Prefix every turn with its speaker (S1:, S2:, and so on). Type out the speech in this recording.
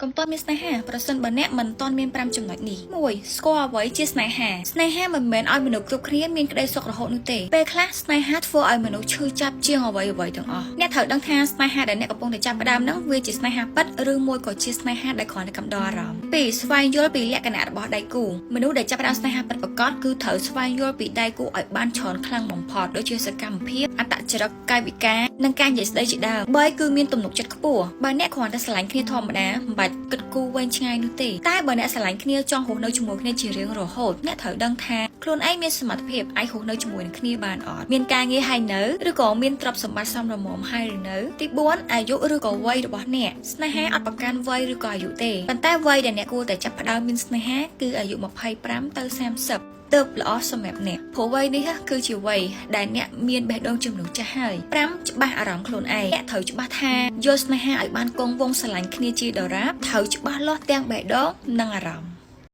S1: កុំទាន់មានស្នេហាប្រសិនបើអ្នកមិនទាន់មាន5ចំណុចនេះ1ស្គាល់អ្វីជាស្នេហាស្នេហាមិនមែនឲ្យមនុស្សគ្រប់គ្នាមានក្តីសុខរហូតនោះទេពេលខ្លះស្នេហាធ្វើឲ្យមនុស្សឈឺចាប់ជាងអ្វីអ្វីទាំងអស់អ្នកត្រូវដឹងថាស្នេហាដែលអ្នកកំពុងតែចាប់ផ្ដើមហ្នឹងវាជាស្នេហាពិតឬមួយក៏ជាស្នេហាដែលគ្រាន់តែកំដរអារម្មណ៍2ស្វែងយល់ពីលក្ខណៈរបស់ដៃគូមនុស្សដែលចាប់ផ្ដើមស្នេហាពិតប្រាកដគឺត្រូវស្វែងយល់ពីដៃគូឲ្យបានច្រើនខ្លាំងបំផុតដូចជាសកម្មភាពអត្តចរិតកាយវិការនិងការនិយាយស្ដីជាដើម3គឺមានទំនុកចិត្តខ្ពស់បើអ្នកគ្រាន់តែស្រឡាញ់គ្នាធម្មតាមិនបាច់គិតគូរវែងឆ្ងាយនោះទេតែបើអ្នកស្រឡាញ់គ្នាចង់រស់នៅជាមួយគ្នាជារៀងរហូតអ្នកត្រូវដឹងថាខ្លួនឯងមានសមត្ថភាពអាចរស់នៅជាមួយនឹងគ្នាបានអត់មានការងារហើយនៅឬក៏មានទ្រព្យសម្បត្តិសមរម្យហើយឬនៅទី4អាយុឬក៏វ័យរបស់អ្នកស្នេហាអត់ប្រកាន់វ័យឬក៏អាយុទេប៉ុន្តែវ័យដែលអ្នកគួរតែចាប់ផ្ដើមមានស្នេហាគឺអាយុ25ទៅ30ទើបល្អសម្រាប់អ្នកព្រោះវ័យនេះគឺជាវ័យដែលអ្នកមានបេះដូងជំនុះចាស់ហើយ5ច្បាស់អារម្មណ៍ខ្លួនឯងអ្នកត្រូវច្បាស់ថាយល់ស្នេហាឲ្យបានគង់វង្សស្រឡាញ់គ្នាជាដរាបត្រូវច្បាស់លាស់ទាំងបេះដូងនិងអារម្មណ៍។